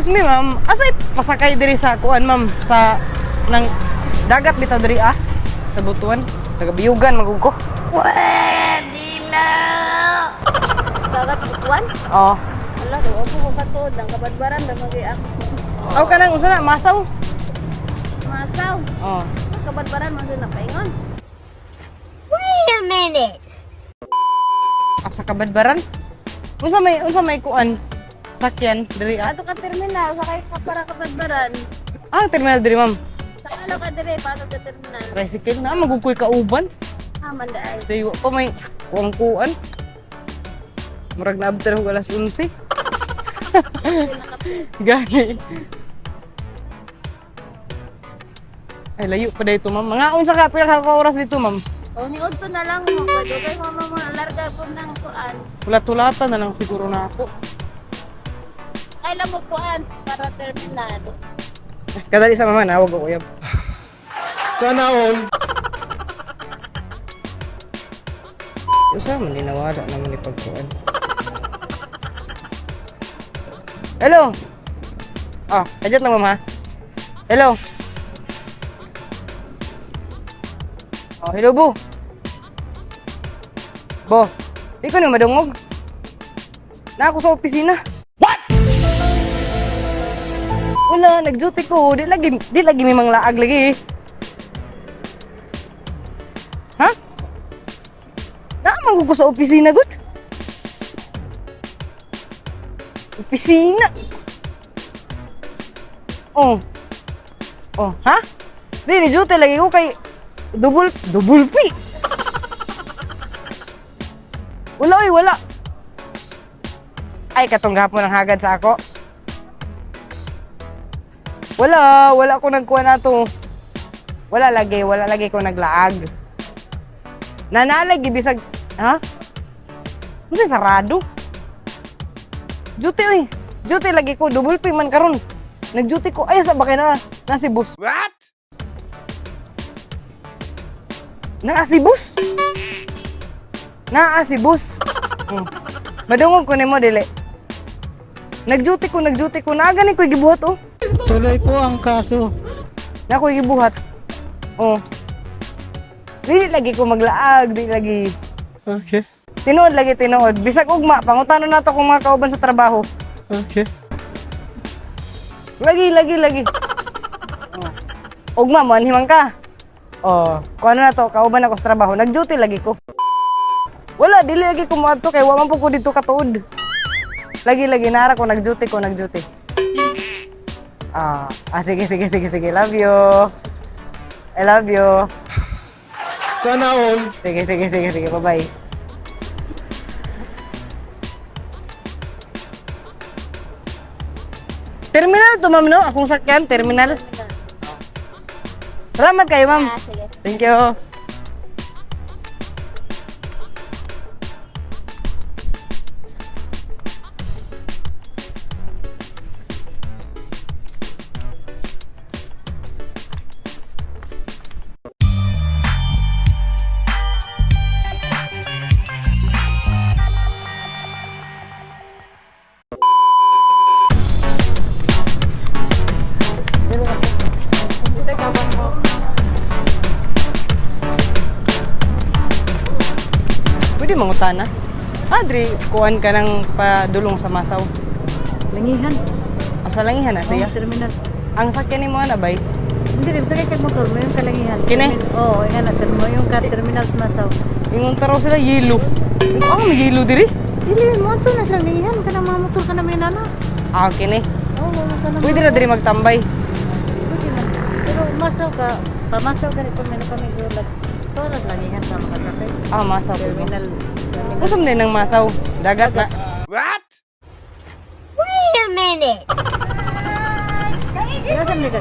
Excuse me, ma'am. Asay pasakay diri sa kuan, ma'am, sa nang dagat bitaw diri ah sa Butuan. Taga Biyugan magug ko. Pwede na! Dagat Butuan? Oh. Wala, daw ako ko katuod ang Kabadbaran na magay ako. Aw kanang unsa na masaw? Masaw. Oh. Kabadbaran man sa napaingon. Wait a minute! Ak sa Kabadbaran. Unsa may kuan? Sakyan diri ah. Ato ka terminal, sakay ka para Kabadbaran. Ah, ang terminal diri, ma'am. Sakalo ka dire, pato ka terminal. Tricycle na magukoy kauban. Ah, mandaay. Tayo pa may kuang-kuan. Murag na abter og alas 11. Gani. Ay, layo pa dito, ma'am. Mga unsa ka pila ka oras dito, ma'am? O ni Odto na lang mo, padugay mo mga larga po ng kuan. Hulat-hulatan na lang siguro na ako. Kailan mo kuan para terminal. Kadali sa mama, nawag ko uyab. Sana all. Usa man din nawala naman ni pagkuan. Hello. Ah, kadyat lang, ma'am, ha. Hello. Oh, hello, Bu. Bo, di ko na madungog. Na ako sa opisina. What? Wala, nag-duty ko. Di lagi may manglaag lagi. Ha? Naamang ko sa opisina, gud. Opisina. Oh. Oh, ha? Di, ni duty lagi ko kay double, double P. Wala, oy, wala. Ay, katong gahapon ang hagad sa ako. Wala, wala ko nagkuha na to. Wala lagi ko naglaag. Nanalagi bisag, ha? Unsa sarado? Duty oy. Duty lagi ko, double pay man karon. Nag-duty ko. Ay, sa ba kay na si boss? What? Naa si boss. Naa si boss. Madungog ko nimo dili. Nag-duty ko, nag-duty ko. Naa gani ko'y gibuhat oh. Tuloy po ang kaso. Na ko'y gibuhat. Oh. Dili lagi ko maglaag, dili lagi. Okay. Tinuod lagi tinuod. Bisag ugma, pangutano nato kung mga kauban sa trabaho. Okay. Lagi, lagi, lagi. Oh. Ugma, mo anhiman ka. Oh, kung ano na to, kauban ako sa trabaho. Nag-duty lagi ko. Wala, dili lagi ko moadto kay wa man po ko dito katuod. Lagi, lagi, nara ko, nag-duty ko, nag-duty. Ah, sige, sige, sige, sige. Love you. I love you. Sana all. Sige, sige, sige, sige. Bye-bye. Terminal to, ma'am, no? Akong sakyan, terminal. Salamat kayo, ma'am. Ah, sige. Thank you. Pwede mangutana? Adri, kuan ka ng padulong sa masaw. Langihan. O sa langihan na siya. Oh, terminal. Ang sakyan ni mo na bay. Hindi rin, sakay kag motor mo yung kalangihan. Kini? Oo, oh, nga na, mo yung ka terminal sa Masaw. Ingon taraw sila yelo. Ah, may yelo diri. Dili, mo ato na sa langihan, kanang mga motor ka na may nana. Ah, kini. Oo, oh, ka na. Pwede na diri magtambay. Pwede na. Pero masaw ka, pamasaw ka rin kung may kami gulat. Toras langihan sa mga sakay. Ah, masaw pwede. Terminal. Terminal. Usam din ng masaw. Dagat na. What? Wait a minute! Nasaan ka?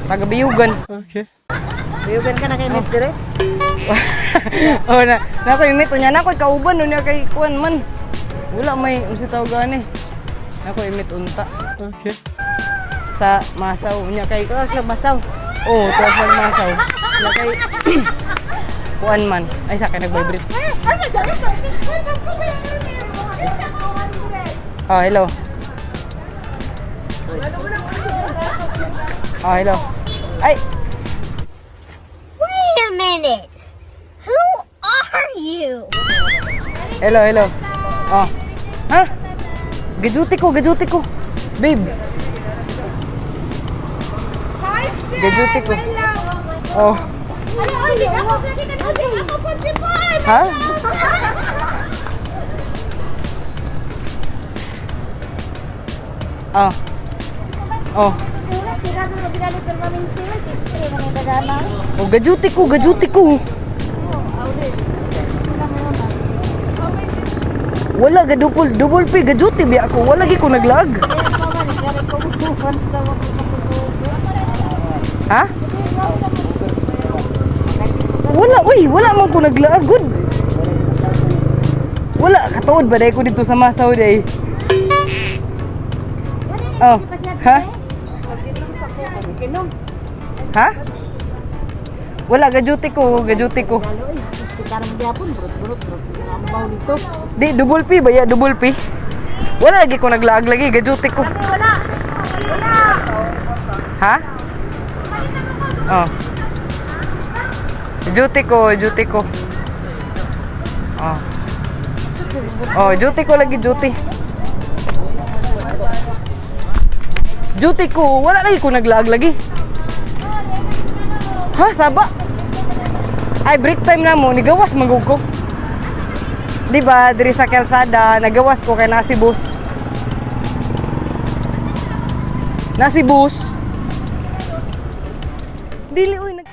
Tagabiyugan. Okay. Biyugan ka na kay Nick dire? Oh na, na ko imit unya na ko kauban unya kay kuan man. Wala may unsa tawag gani. Na ko imit unta Okay. sa masaw unya kay Toras lang masaw. Oh, tuwas lang masaw. Unya kay kuan man. Ay sa kay nag-vibrate. Oh, hello. Oh, hello. Ay, Wait a minute. Who are you? Hello, hello. Oh. Ha? Gajuti ko, gajuti ko. Babe. Gajuti ko. Oh. Ha? Oh. Oh. Oh, gajuti ko, gajuti ko. Wala ga double double P gajuti bi ako. Wala gi ko naglag. Ha? Wala uy, wala man ko naglaag gud. Wala katuod ba day ko dito sa Masaw day. Oh, ha? Ha? Wala gajuti ko, gajuti ko. Di double P ba ya double P? Wala lagi ko naglaag lagi gajuti ko. Wala. Wala. Ha? Oh. Duty ko, duty ko. Oh. Oh, duty ko lagi duty. Duty ko, wala lagi ko naglaag lagi. Ha, saba? Ay, break time na mo, nigawas magug ko. Di ba, diri sa kalsada, nagawas ko kay nasi bus. Nasi bus. Dili uy nag.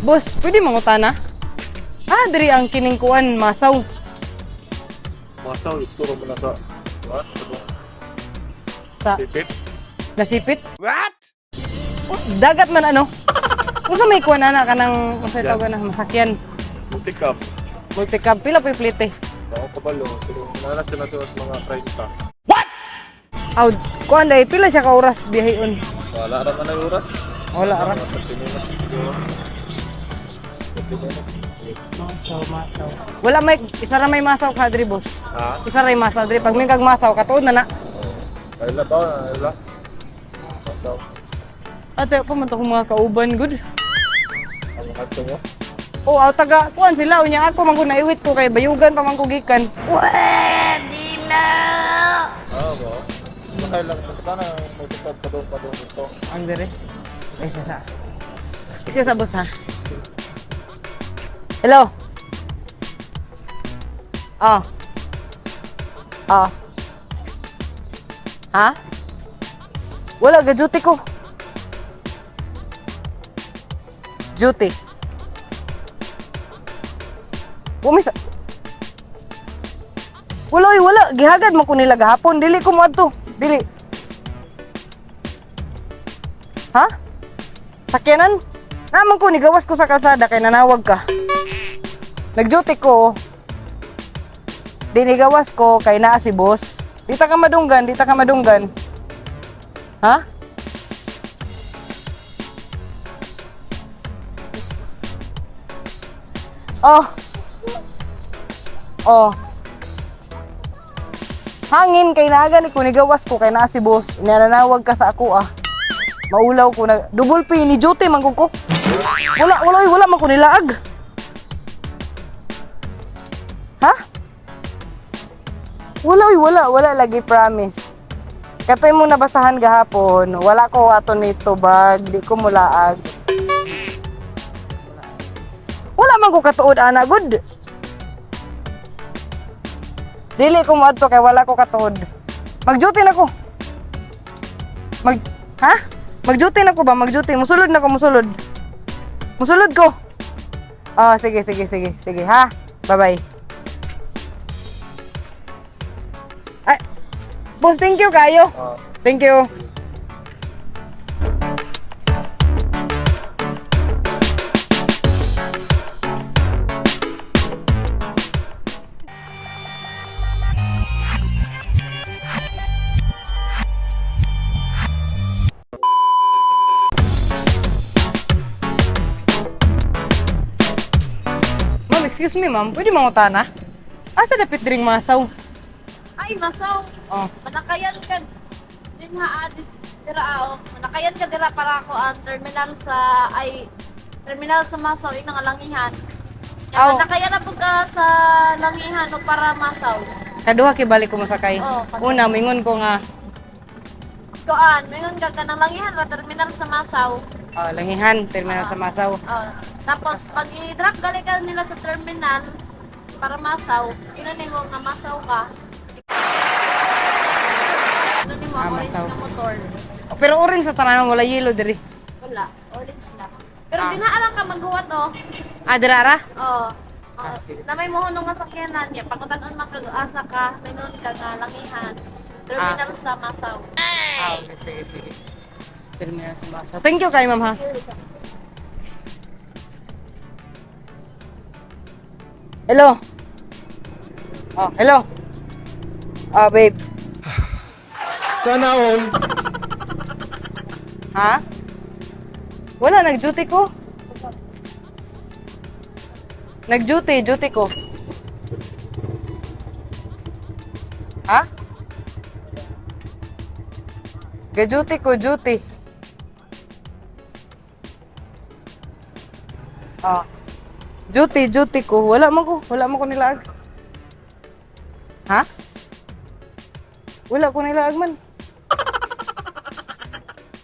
Boss, pwede mangutana? Ah, diri ang kiningkuan masaw. Masaw, ituro mo na sa what? Sa Sipit? nasipit? What? Oh, dagat man ano? Unsa may kuan ana kanang unsa tawag na masakyan? Multicab. Multicab pila pa plite? Ako kabalo, pero nana sila sa mga 30. Aw, kuan dai pila siya ka oras biyaheon? Wala ra man ay oras. Wala ra. Mga 30 minutes siguro. 30 minutes. Masaw, masaw. Wala may isa ra may masaw ka diri, boss. Ha? Isa ra may masaw diri pag may kag masaw katuod na na. Kaila ba? Kaila? Masaw. Ate, pa man to akong mga kauban good. Ang mga kadto mo? Oh, aw taga kuan sila unya ako man ko naiwit ko kay bayugan pa man ko gikan. Pwede na. Ah, ba? Sakay lang sa na multicab pa doon pa doon dito. Ang diri. Ay, siya sa. Siya sa boss ha. Hello. Ah. Ah. Ha? Wala ga duty ko. Duty. Bumisa. Wala oy, wala gihagad man ko nila gahapon. Dili ko moadto. Dili. Ha? Sakyanan? Naman ko, nigawas ko sa kalsada kay nanawag ka. Nag-duty ko. Dinigawas ko kay naa si boss. Di ta ka madunggan, di ta ka madunggan. Ha? Oh. Oh. Hangin kay naaga ni ko nigawas ko kay naa si boss. Nananawag ka sa ako ah. Maulaw ko na double P ni duty man ko. Wala wala oy, wala man ko nilaag. Ha? Wala oy, wala wala lagi promise. Katoy mo nabasahan gahapon, wala ko ato nito bag, di ko mulaag. Wala man ko katuod ana good. Dili ko moadto kay wala ko katuod. Mag-duty na ko. Mag Ha? Mag-duty na ko ba? Mag-duty. Musulod na ko, musulod. Musulod ko. Oh, sige, sige, sige. Sige, ha? Bye-bye. Ay, boss, thank you kayo. Ah. Thank you. Excuse me, ma'am. Pwede mangutana? Asa dapit diring Masaw? Ay, Masaw. Oh. Manakayan ka din ha, dira ah, oh. Manakayan ka dira para ako ang terminal sa ay terminal sa Masaw inang langihan. Aw. Ya, manakayan na po ka sa langihan o para Masaw. Kaduha kay balik ko mosakay. Oo, kaduha. Una, mingon ko nga, Kuan, mingon ka kanang langihan ra terminal sa Masaw. oh, langihan, terminal sa Masaw. Oh. Tapos pag i-drop gali ka nila sa terminal para Masaw, ino nimo nga Masaw ka. Ino nimo Ah, ang orange Masaw. nga motor. Oh, pero orange sa tanan, wala yellow diri. Wala, orange lang. Pero Ah. di na alam ka maghuwat oh. Ah, dira ra? Oo. Ah, Oo. sige. Na may mohon nga sakyanan niya. Pakutan man kag asa ka, minun ka nga langihan. Terminal sa Masaw. Ah, okay, sige, sige. Terminal sa Masaw. Thank you kay ma'am ha. Hello. Oh, hello. Ah, babe. Sana all. Ha? Wala, nag-duty ko. Nag-duty, duty ko. Ha? Ga-duty ko, duty. Ah. Duty, duty ko. Wala man ko nilaag. Ha? Wala ko nilaag man.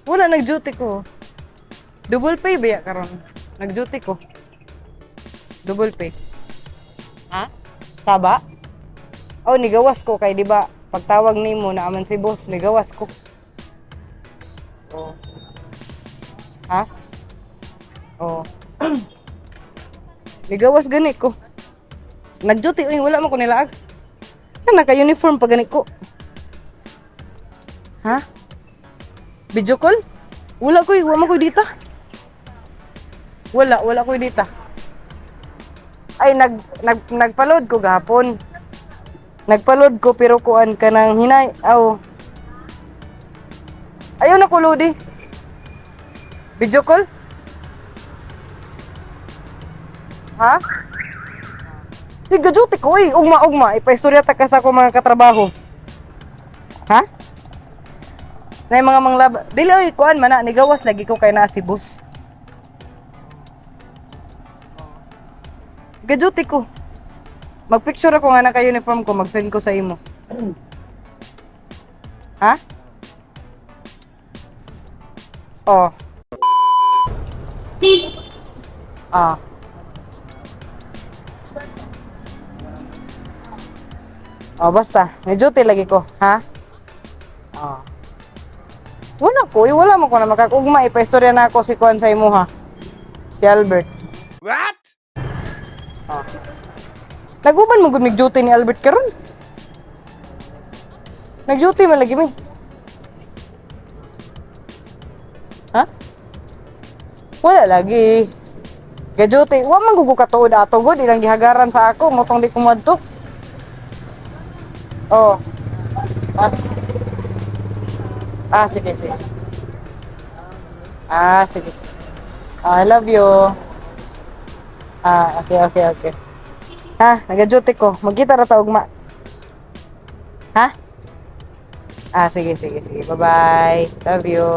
Wala, nag-duty ko. Double pay ba ya karon? Nag-duty ko. Double pay. Ha? Saba? Oh, nigawas ko kay di ba pagtawag nimo na aman si boss, nigawas ko. Oh. Ha? Oh. Nigawas gani ko. Nag-duty uy, wala man ko nilaag. Na naka-uniform pa gani ko. Ha? Video call? Wala ko, wala ko dita. Wala, wala ko dita. Ay, nagpaload ko gahapon. Nagpaload ko pero kuan ka ng hinay. Aw. Ayaw na ko load eh. Video call? Ha? Di gajuti ko eh. Ugma, ugma. Ipaistorya ta ka sa ako mga katrabaho. Ha? Na yung mga manglab. Dili oy, kuan man na nigawas lagi ko kay naa si boss. Gajuti ko. Magpicture ako nga naka-uniform ko, mag-send ko sa imo. Ha? Oh. Ah. Oh, basta. May duty lagi ko, ha? Oh. Wala ko, eh, wala mo ko na makakugma. Ipaistorya na ako si Kuan sa imuha. Si Albert. What? Oh. Naguban mo gud mig duty ni Albert karon. Nag-duty man lagi mi. Ha? Wala lagi. Ga-duty. Wa man gugo katuod ato gud ilang gihagaran sa ako motong di ko moadto. Oh. Ah. Ah, sige, sige. Ah, sige, sige. Ah, I love you. Ah, okay. Ha, nag-duty ko. Magkita ra ta ugma. Ha? Ah, sige, sige, sige. Bye-bye. Love you.